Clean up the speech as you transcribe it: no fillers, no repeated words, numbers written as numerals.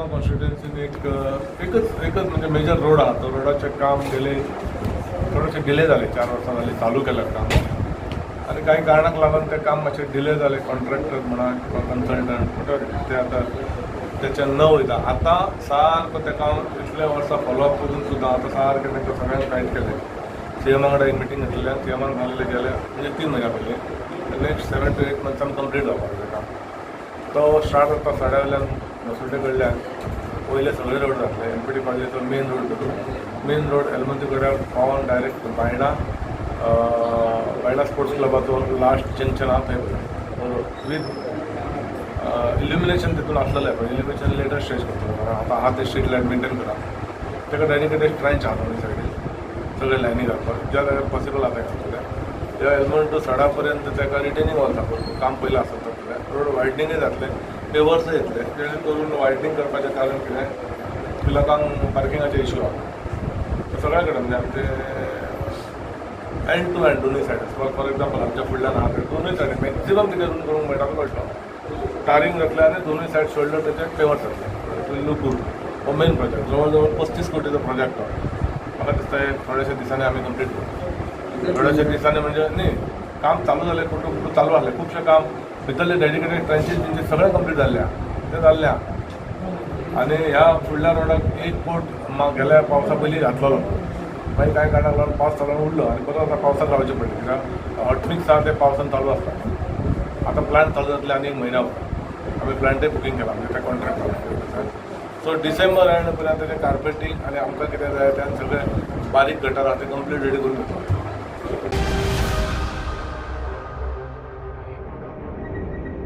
मडगांव कॉन्स्टिट्युएन्सीन एक एकच एकच म्हणजे मेजर रोड आहा. तो रोडाचें काम गेले थोडेशे डिले जाले. 4 वर्सां जाली चालू केलें काम आनी कांय कारणाक लागून तें काम मातशें डिले जालें. कॉन्ट्रॅक्टर म्हणा किंवा कन्सल्टंट, ते आतां तेच्यान न वयता. आतां सारको तें काम इतले वर्सां फॉलोअप करून सुद्दां आतां सारकें तांकां सगळ्यांक टायट केलें. सीएमा कडेन एक मिटींग घेतलेल्यान सीएमान सांगलें, गेले म्हणजे 3 म्हयन्या पयलीं, नेक्स्ट 7 टू 8 मंथ्सान कंप्लीट जावपाक जाय काम. तो स्टार्ट जाता सड्या वयल्यान, मसुडे कडल्यान वयले सगळे रोड जातले. एमपीटी कॉलेजीचो मेन रोड धरून, मेन रोड एलमंती कडेन पावन डायरेक्ट बायणा, बायणा स्पोर्ट्स क्लबाचो लास्ट जंक्शन आहा थंय रोड विथ इल्युमिनेशन तितून आसलेलें, पण इल्युमिनेशन लेटर स्टेज करतलो, कारण आतां आहा ते स्ट्रीट लायट मेंटेन करा. ताका डेडिकेटेड ट्रेंच आहा दोनूय सायडीन, सगळे लायनी घालपाक ज्या जाग्यार पॉसिबल आहा ते घालतले. ह्या एलमन टू सडा पर्यंत ताका रिटेनिंग वॉल दाखोवप काम पयलें आसत जाल्यार रोड वायडनिंगय जातलें, पेवर्सय येतले. जेणे करून वायडनींग करपाचें कारण कितें की लोकांक पार्किंगाचे इश्यू आहा सगळ्या कडेन. म्हणजे आमचे एंड टू एंड दोनूय सायड, फॉर एक्झाम्पल आमच्या फुडल्यान आहा ते दोनूय सायड मॅक्झिमम कितें करूंक मेळटा तो कळटलो. टारींग जातलें आनी दोनूय सायड शोल्डर तेचे पेवर्स जातले. It will look good. हो मेन प्रोजेक्ट जवळ जवळ 35 कोटीचो प्रोजेक्ट हो. म्हाका दिसता हे थोड्याशा दिसांनी आमी कंप्लीट करू. थोड्याशा दिसांनी म्हणजे न्ही, काम चालू जालें, कुठं कुठं चालू आसलें खुबशें काम. भितरले डेडिकेटेड ट्रेंचीस तेंचे सगळें कंप्लीट जाल्ले आहा, ते जाल्ले आहा. आनी ह्या फुडल्या रोडाक 1 कोट गेल्या पावसा पयलीं घातलेलो, मागीर कांय कारणाक लागून पावस चालू उरलो आनी परत आतां पावसाक रावचें पडलें, कित्याक हॉटमिक्स आहा ते पावसान चालू आसता. आतां प्लांट चालू जातले आनी एक म्हयन्या उपरांत. आमी प्लांटय बुकींग केला, म्हणजे ते कॉन्ट्रॅक्ट. सो डिसेंबर एंड पर्यंत तेजें कार्पेटींग आनी आमकां कितें जाय तें सगळें बारीक गटर आहा ते कंप्लीट रेडी करून घेतलो.